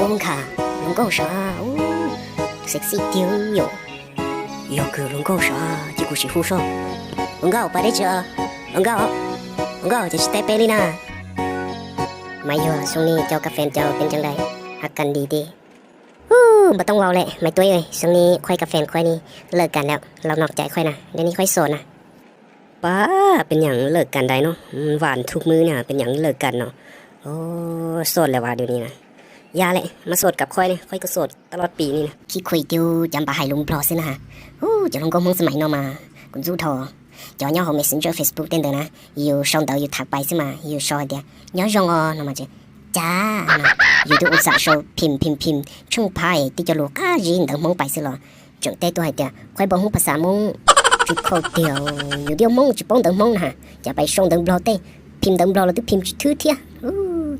Poob nkhav, hluas nkauj sav, sexy tiag yom. Yog kawg hluas nkauj sav ces kuv sim hu soj. Hluas nkauj pais deb tsi? Hluas nkauj, hluas nkauj ces tsis teb peb li na. Mas yog xyoo ni cov kas fes cov pes ntseeg dais ha kas dim ti. Npawg Toob Vau lawm, Maiv Tuab, xyoo ni khuaj kas fes khuaj ni lawm kas dais, laus no cais khuaj na, li ni khuaj xom na. Pab pes nyeem lawm kas dais no, vam thub mwb na pes nyeem lawm kas no. Xom lawm vas dua ni na. Yog lawm mas xom kam khuaj ni, khuaj kuj xom taj loj pim ni na. Khib khuj tiag, cav npam hais lus Nplog xwb na. Ub, cov hluas nkauj Hmoob xab mais no mas kuv ntxub dhau. Cov nyob hauv Messenger Facebook tej ntawd na, yus sau ntawv yus tham pais xwb mas yus sau hais tias nyob zoo os no mas tsis cas no, yus twb ua xam sau phim phim phim tshooj phab es tib co lus qab zib ntawv Hmoob pais xwb los tseem teb tuaj hais tias khuaj npau Hmoob pas xav Hmoob, tsis khaus tiag, yus twb yog Hmoob tsis paub ntawv Hmoob na, cas pais sau ntawv Nplog tej, phim ntawv Nplog los twb phim tsis thwb thiab.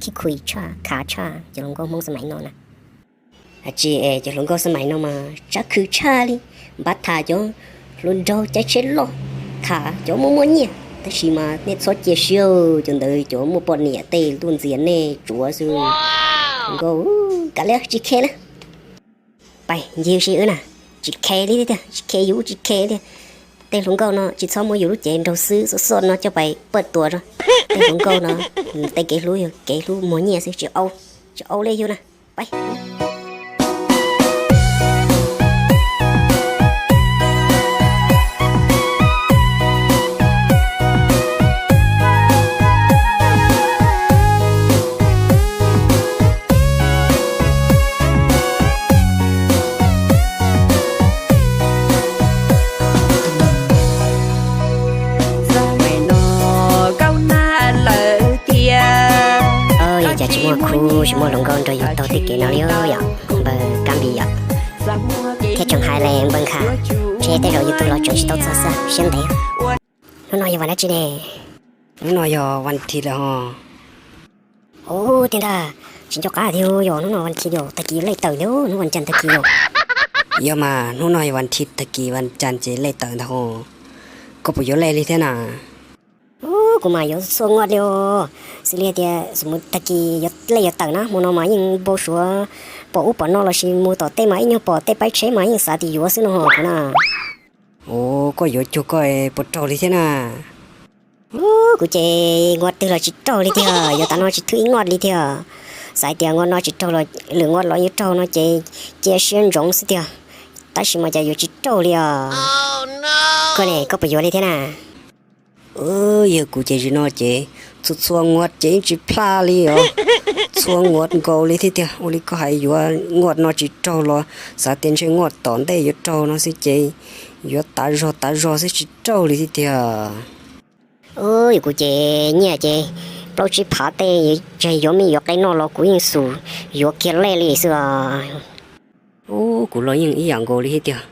Khib khuj tshaj, khav tshaj cov hluas nkauj Hmoob xab mais no na. Tsis es cov hluas nkauj xab mais no mas tsab khw tshaj li, npaj tham cov hluas nraug caij tsheb loj, tham cov muaj muaj nyiaj, tab sis mas nej txhob cia siab, cov ntawd cov muaj poj niam tej tuaj ntxias nej tsuav xwb. Hluas nkauj, kav liam tsis khe na. Pais ncig si wb na, tsis khe li tiag, tsis khe yus tsis khe tiag. Tej hluas nkauj no tsis txhob muab yus lub cev nraug xwb xoj xoj no coj pais paj tuas rau. Tej hluas nkauj no tej kev hlub yog kev hlub muag nyiaj xwb, tsis au, tsis au li yus na. Pais. Yog cas tsis muaj khub tsis muaj hluas nkauj nrog yus taug tej kev no li yom, npawg Kab Npis yom. Thiab tseem hais li npawg Nkhav, ntshe tej zaum yus tus los tseem tsis tau txog xwb, siab ntev. Hnub no yog vas dab tsi ne? Hnub no yog vas thiv lawm hos. Ub, tiag ntag, tsis nco qab tiag yom, hnub no vas thiv yom, tag kis lej tawm li, hnub vas cas tag kis yom. Yog mas, hnub no yog vas thiv tag kis vas cas ces lej tawm ntag hos. Koj puas yuav lej li thiab na? Ub, kuv mas yuav txhua txhua nqua li os. Xws li tias xum tag kis lej yuav tawm na, hmo no mas yeej npau suav pom ub pom no lossis mus tom tej mas ib nyuag pom tej paib tsheb mas yeej xav tias yuav xwb no hos kuv na. Ub, koj yuav cuag koj puas raug li thiab na? Ub, kuv ces nqua twg los tsis raug li tiag, yuav tav no tsis thwb ib nqua li tiag. Xav hais tias nqua no tsis raug los lwm nqua los yuav raug no ces cia siab ntsoov xwb tiag. Tab sis mas cas yuav tsis raug li os. Koj ne, koj puas yuav li thiab na? Yog kuv ces zaum no ces txhua txhua nqua ces yeej tsis plaj li os. Txhua nqua nkaus li thiab tiag, ua li koj hais yuav nqua no tsis raug los xav tias ntshe nqua tom ntej yuav raug no xwb ces yuav tav zog tav zog xwb tsis raug li thiab tiag. Ub, yog kuv ces nyiaj ces plaub tsib phav tej, tseg yuav me yuav qe noj los kuv yeej xum yuav kiag lej li xwb os. Ub, kuv los yeej ib yam nkaus li thiab tiag,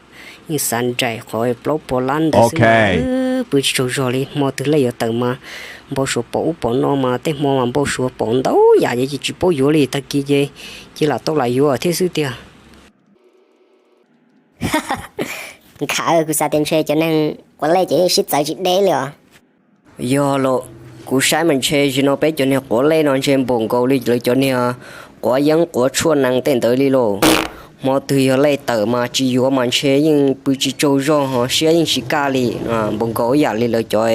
yeej xav nraim qhov plaub puas lab ntawd xwb. Pw tsis tsaug zog li, hmo twg lej yuav tawm mas npau suav pom ub pom no mas tej hmo mas npau suav pom ntau yam ces tsis paub yuav li, tag kis ces cia lam tau lam yuav thiab xwb tiag. Nkhav, kuv xav tias ntshe cov neeg quav lej ces yeej sib txawv tsis deb li os. Yog los, kuv saib mas ntshe zaum no peb cov niag quav lej no ntshe npaum nkaus li lawv cov niag quav yeeb quav tshuaj nees tej ntawd li lauj. Hmo twg yog lej tawm mas tsis yuav mas ntshe yeej pw tsis tsaug zog ho siab yeej tsis kaj li. Npaum nkaus ib yam li lawv cov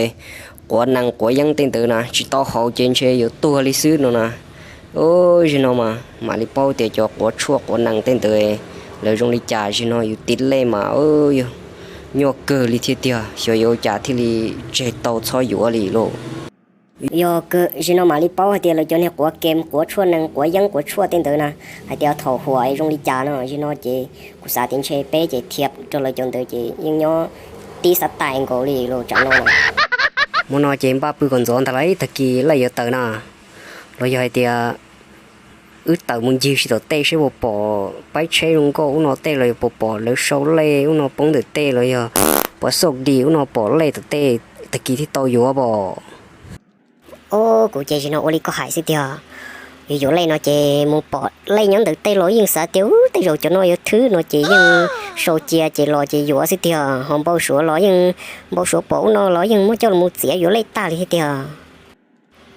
quav nees quav yeeb tej ntawd na, tsis tau haus ces ntshe yuav tuag li xwb no na. Zaum no mas mam li paub tias cov quav tshuaj quav nees tej ntawd lawv zoo li cas. Zaum no yus tiv lej mas yog nyuaj kawg li thiab tiag, xyov yuav ua cas thiaj li tseg tau txhob yuav li lauj. Yog kawg, zaum no mam li paub hais tias lawv cov niag quav kem quav tshuaj nees quav yeeb quav tshuaj tej ntawd na, hais tias thaum huam zoo li cas no. Zaum no ces kuv xav tias ntshe peb ces thiab rau lawv cov ntawd ces yeej nyob tib xav tais nkaus li lauj tsam no. Hmo no ces npaj pw kom ntxov ntag lauj, tag kis lej yuav tawm na. Los yog hais tias wb tawm mus ncig si tom tej seb puas pom paib tsheb zoo nkauj ub no tej los yog puas pom lawv sau lej ub no poob ntawm tej los yog puas xauj dim ub no pom lej tom tej, tag kis thiaj tau yuav pom. Ub, kuv ces zaum no ua li koj hais xwb tiag. Yuav yuav lej no ces mus pom lej nyob ntawm tej los yeej xav tias ub tej zaum cov no yuav thwb no ces yeej sau cia ces los ces yuav xwb tiag. Ho npau suav los yeej, npau suav pom ub no los yeej muab coj los mus txiav yuav lej tag li thiab tiag.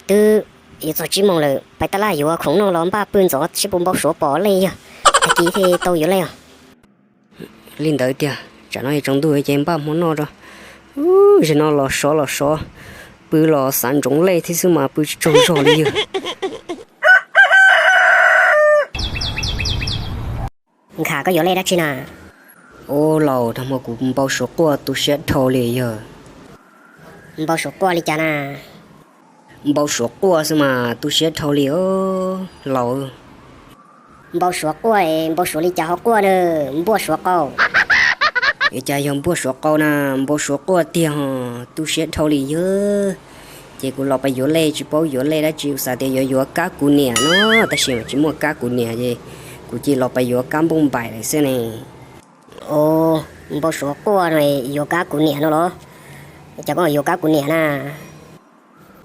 Twb Yuav txog tsib moos lawm, pais taj laj yuav khoom noj los npaj pw ntxov seb puas npau suav pom lej yog tag kis thiaj tau yuav lej os. Li ntawd tiag, tsam no yuav tsaus ntuj ces npaj hmo noj rau. Zaum no los sov los sov, pw los xav ntsoov lej thiab xwb mas pw tsis tsaug zog li yog. Nkhav, koj yuav lej dab tsi na? Ua laus, nag hmo kuv npau suav quaj tu siab dhau li yog. Npau suav quaj li cas na? Npau suav quaj xwb mas tu siab dhau li os laus. Npau suav quaj es npau suav li cas ho quaj na? Npuaj suav qau. Es cas yog npuaj suav qau na, npau suav quaj tiag ho, tu siab dhau li yog. Ces kuv los pais yuav lej tsis paub yuav lej dab tsi, kuv xav tias yuav yuav kab kuv niam no, tab sis mas tsis muaj kab kuv niam ces kuv cia los pais yuav kab npauj npaim lawm xwb ne. Os, npau suav quaj no yuav kab kuv niam no los? Cas koj yuav kab kuv niam na?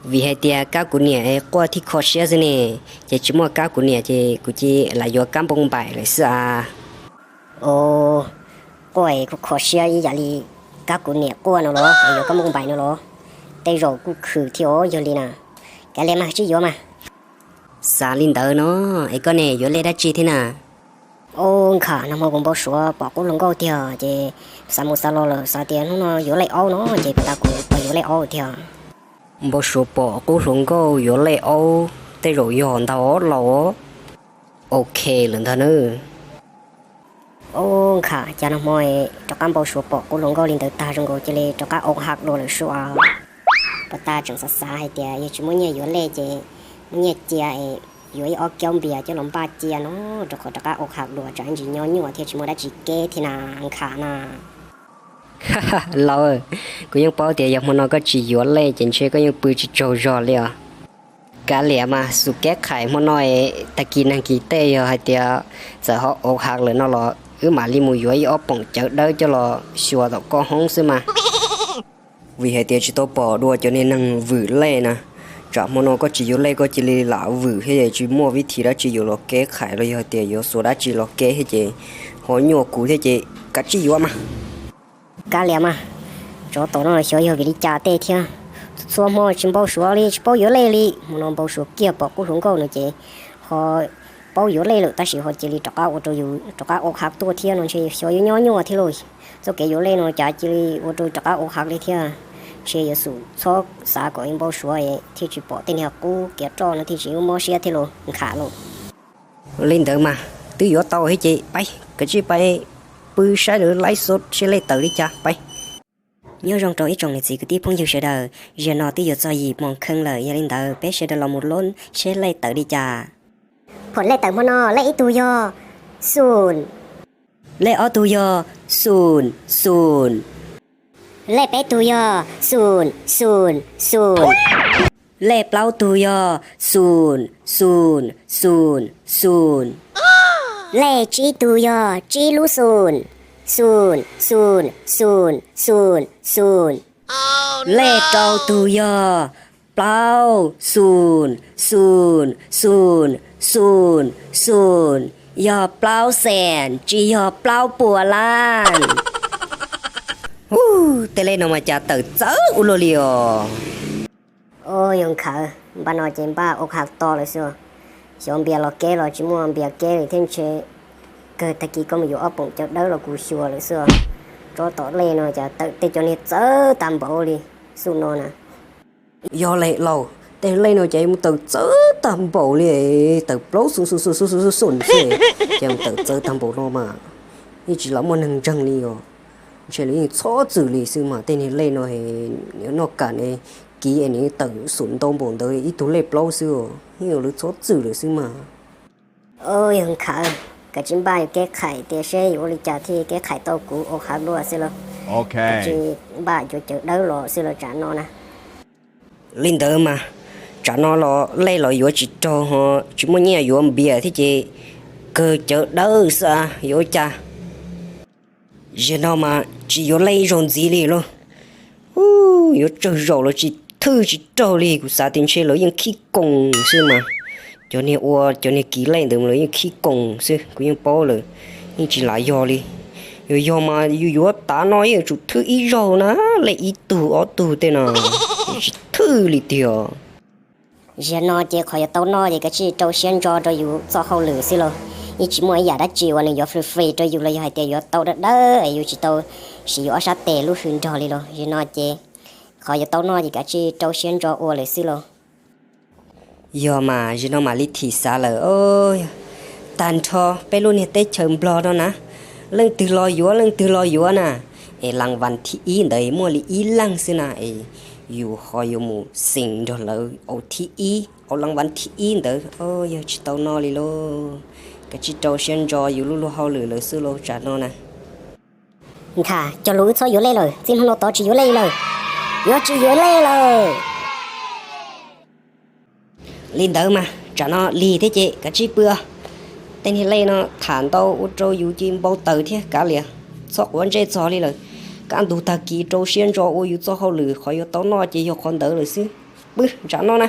Vim hais tias kab kuv niam es quaj thiaj kho siab xwb ne, ces tsis muaj kab kuv niam ces kuv cia lam yuav kab npauj npaim lawm xwb a. Os, quaj es kuj kho siab ib yam li kab kuv niam quaj no los, yuav kab npauj npaim no los? Tej zaum kuj khwm thiab os yog li na. Kav liam mas, tsis yuav mas. Xav li ntawd no, es koj ne yuav lej dab tsi thiab na? Os nkhav, nag hmo kuv npau suav pom qub hluas nkauj tiag ces xav mus xav los lawm xav tias hnub no yuav lej aub no ces pas tas kuv pais yuav lej aub tiag. Npau suav pom qub hluas nkauj yuav lej aub, tej zaum yog ntag laus. Ok lawm ntag nawb. Os nkhav, cas nag hmo rov qab npau suav pom qub hluas nkauj li ntawd tag zoo nkaus cia li rov qab ua hav dua lawm sua. Pas tas tseem xav xav hais tias yog tsis muaj nyiaj yuav lej ces muaj nyiaj cia es yuav ib ob kiaub npias coj los npaj cia no, rau qhov rov qab ua hav dua tsam ntsis nyob nyuaj thiab tsis muaj dab tsi keb thiab na, nkhav na. Laus, kuv yeej paub tias yog hmo no koj tsis yuav lej ces ntshe koj yeej pw tsis tsaug zog li os. Kav liam mas, xum keb qhais hmo no es tag kis neeg kis tej yog hais tias txawm ho ua hav lawm no los wb mam li mus yuav ib ob poom cawv dawb coj los xyuas tom koj hoob xwb mas. Vim hais tias tsis tau pom dua cov niag neeg vwm lej na, tsam hmo no koj tsis yuav lej koj cia li lam vwm thiab tsis muaj vib thim dab tsi yuav los keb qhais los yog hais tias yuav xuas dab tsi los keb thiab ces ho nyuaj kuv thiab ces kav tsij yuav mas. Kav liam mas, tsov tom no xyov yog vim li cas tej thiab, txhua hmo tsis npau suav li tsis paub yuav lej li, hmo no npau suav kiag pom qub hluas nkauj no ces ho paub yuav lej lawm tab sis ho cia li rov qab ua rau yus rov qab ua hav tuaj thiab no ntshe xyov yuav nyob nyuaj thiab lauj. Txoj kev yuav lej no cas cia li ua rau rov qab ua hav li thiab. Ntshe yuav tsum txhob xav kom npau suav thiaj tsis pom tej niag qub kiav roj no thiaj tsis mob siab thiab lauj, nkhav lauj. Li ntawd mas twb yuav tau thiab ces pais, kav tsij pais pw saib lawv laib xov seb lej tawm li cas pais. Nyob zoo rau ib tsoom niam txiv kwv tij phooj ywg sawv daws, zaum no twb yuav txog yim moos kheej lawm, yog li ntawd peb sawv daws los mus lov seb lej tawm li cas. Phom lej tawm hmo no lej ib tug yog xum. Lej ob tug yog xum, xum. Lej peb tug yog xum, xum, xum. Lej plaub tug yog xum, xum, xum, xum. Lej tsib tug yog tsib lub xum, xum, xum, xum, xum, xum. Lej rau tug yog plaub, xum, xum, xum, xum, xum, yog plaub xees tsis yog plaub puas laj. Ub, tej lej no mas cas tawm txawv ua luaj li os. Ub, yog nkhav, npaj no ces npaj ua hav to lawm xwb. Xyov npias los keb los tsis muaj npias keb li thiab ntshe kawg tag kis koj mus yuav ob poom cawv dawb los kuv xyuas lawm xwb. Tsob tom lej no cas tawm tej cov niag txawv tag npaum li xub no na. Yog lej laus, tej lej no ces mus tawm txawv tag npaum li, tawm plaub xum xum xum xum xum xum xum xwb, ces mus tawm txawv tag npaum no mas yeej tsis lam muaj neeg ntseeg li os. Ntshe lawv yeej txhob txwm li xwb mas tej niag lej no nws noj kam ne, kiv es nws tawm xum ntau npaum ntawd ib tug lej plaub xwb os, yeej lawv txhob txwm lawm xwb mas. Ub, yog nkhav, kav tsij npaj yuav keb qhais tias seb yuav ua li cas thiaj keb qhais tau kuv ua hav dua xwb los. Kav tsij npaj yuav cawv dawb los xwb los tsam no na. Li ntawd mas, tsam no los lej los yuav tsis raug ho tsis muaj nyiaj yuav npias thiab ces kawg cawv dawb xwb yuav ua cas. Zaum no mas tsis yuav lej ib zaug ntxiv li lauj. Ub, yuav tsawg zaus los tsis thwj tsis raug li, kuv xav tias ntshe lawv yeej khib koos xwb mas. Cov niag ua cov niag kiv lej ntawd lawv yeej khib koos xwb, kuv yeej paub lawm, yeej tsis lam yog li. Yog yog mas yus yuav tav no yeej yuav tsum thwj ib zaug na, lej ib tug ob tug tej no, yeej tsis thwj li tiag. Zaum no ces qhov yuav tau noj ces kav tsij rau siab ntso rau yus txoj hauj lwm xwb lauj. Yeej tsis muaj ib yam dab tsi uas nws yuav free free rau yus los yog hais tias yuav tau dawb dawb es yus tsis tau siv yus ob sab tes lub hws nrog li lauj. Zaum no ces qhov yuav tau noj ces kav tsij rau siab ntso ua lawm xwb lauj. Yog mas, zaum no mam li thim xav lawm os. Tag nrho peb lub niag teb chaws Nplog no na, leej twg los yuav, leej twg los yuav na, es las vas thib ib ntawd muaj li ib leeg xwb na, es yus ho yuav mus xeem nrog lawv au thib ib, au las vas thib ib ntawd, yog tsis tau noj li lauj. Kav tsij rau siab ntso yus lub luag hauj lwm lawm xwb lauj tsam no na. Nkha, cog lus wb txhob yuav lej lawm, txij hnub no tod tsis yuav lej lawm, yuav tsis yuav lej lawm. Li ntawd mas tsam no lig thiab ces kav tsij pw. Tej niag lej no tham ntau ua rau yus ces npau taws thiab kav liam, txhob quav ntsej txog li lawm. Kaj ntug tag kis rau siab ntso ua yus txoj hauj lwm, qhov yuav tau noj ces yog qhov ntawd lawm xwb. Pw tsam no na.